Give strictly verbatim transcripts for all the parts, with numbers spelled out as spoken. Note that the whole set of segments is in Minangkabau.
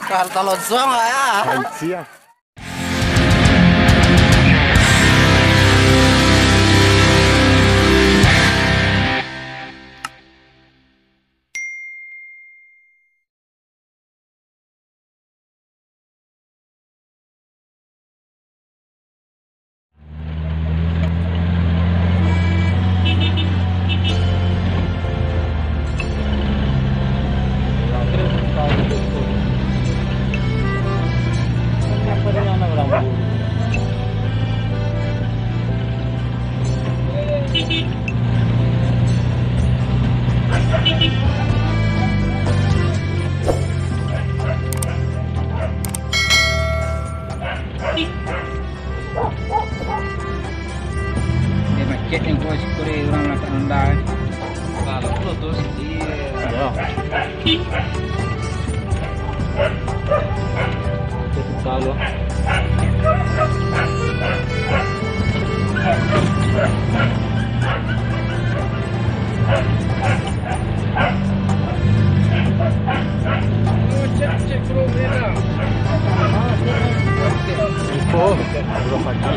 Kalau tolong suang lah ya. Anjir. Dia macet ni, gua syukuri urang nak anda. Kalau tu, tu sedih. Yo. Macet tu kalau. Oh, cek, cek, bro, bro. Oh, bro, pagi.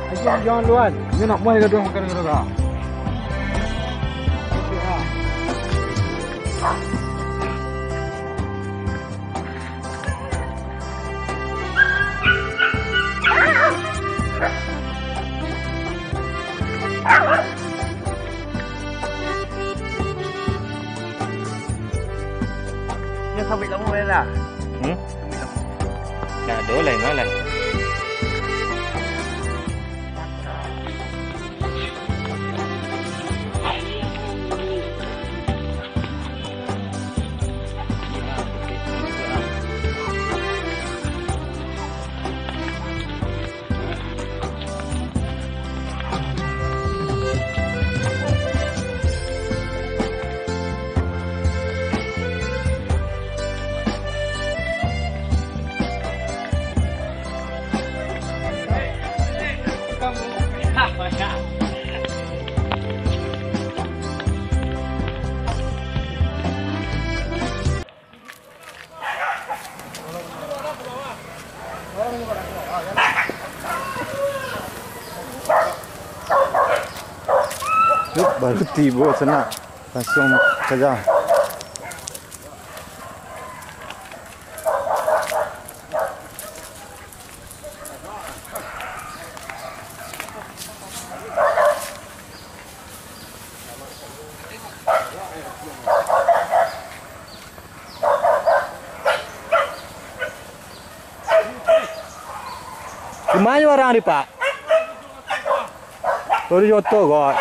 Ayo, jangan luan. Nyo nak muah gaduah makan gaduah. Nyo sampai lamo lah. Hmm? Sampai lamo. Nah, ado lai, malah. Yup, baru tibo sanak, langsuang kaja. Di ma urang di, Pak? Baru nyoto kok.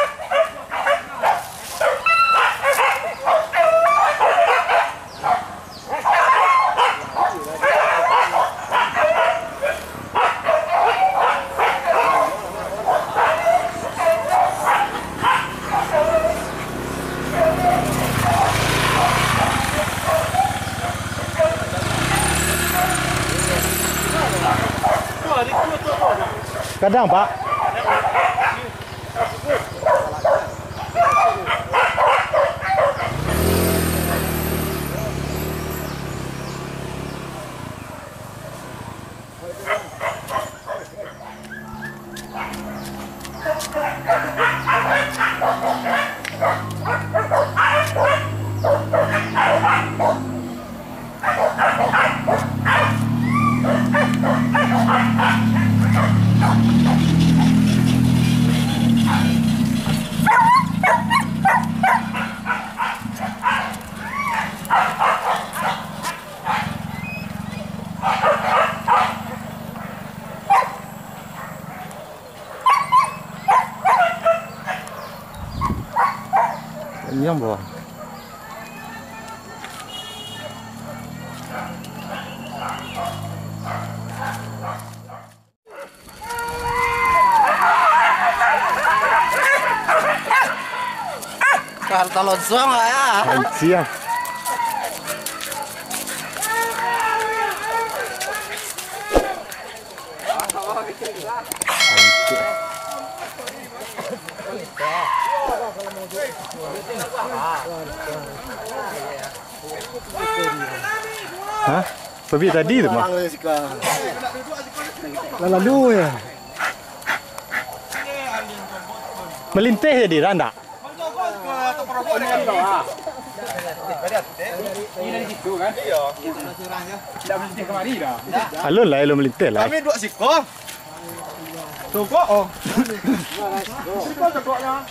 Kadang, Pak. Nyiang bawah. Harta losong lah ya. Anjir. Hah? Babi tadi tu mah. Lah lalu ya. Melinteh jadi randak. Alun lah, alun melinteh lah. Kami duduk siko. Tunggu, oh. Siko tunggu lah.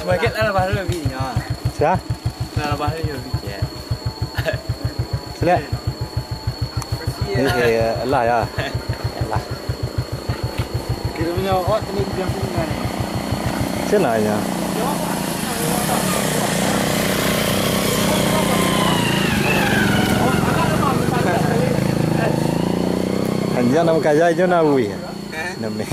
Bagik lah, lah, baru lebih nyo. Sia? Lah, lah, baru lebih, ya. Sila. Ini, eh, lah, ya. Lah. Kira punya awak tadi bilang punya ni. Sia nanya. Anjir, nama kaya je na wih. Nama.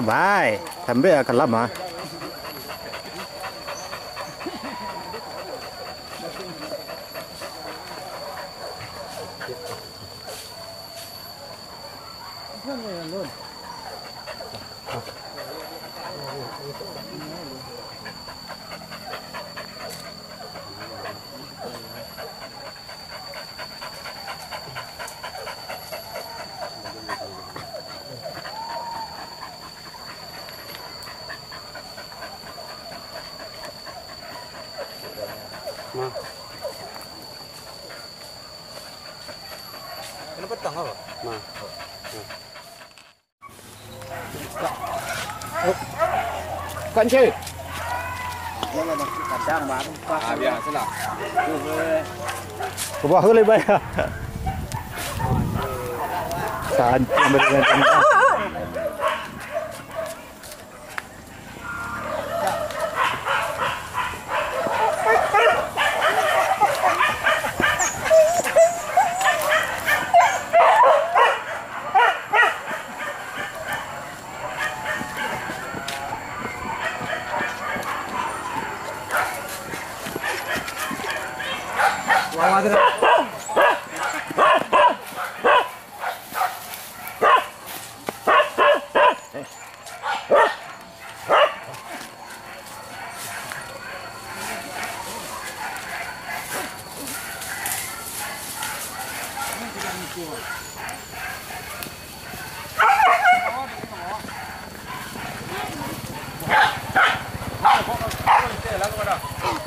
Bye. Sampai ya, kalam ah. Nah. Kena petang apa? Nah. Nah. Kan, cuy. Kadang baru pas. Ah, biasalah. Ke bawah tu lebih baik. Santai bermain.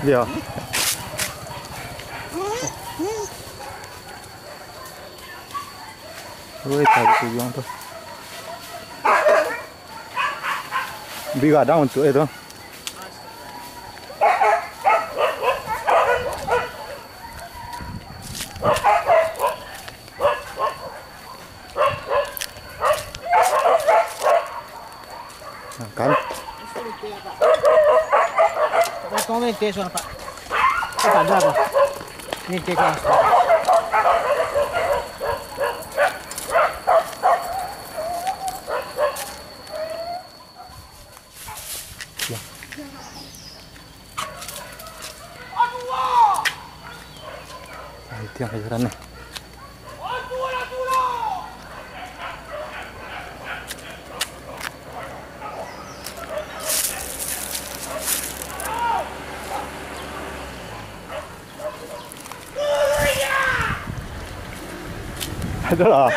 Yo. Woi, tadi tujuan tu. Bi gadang untuk itu. Nah, kan? Potong ni tes, Pak. Eh, tak ada, Pak. Ni tes, Pak. Lah. Ah, itu yang kejaran nih. Ado lah.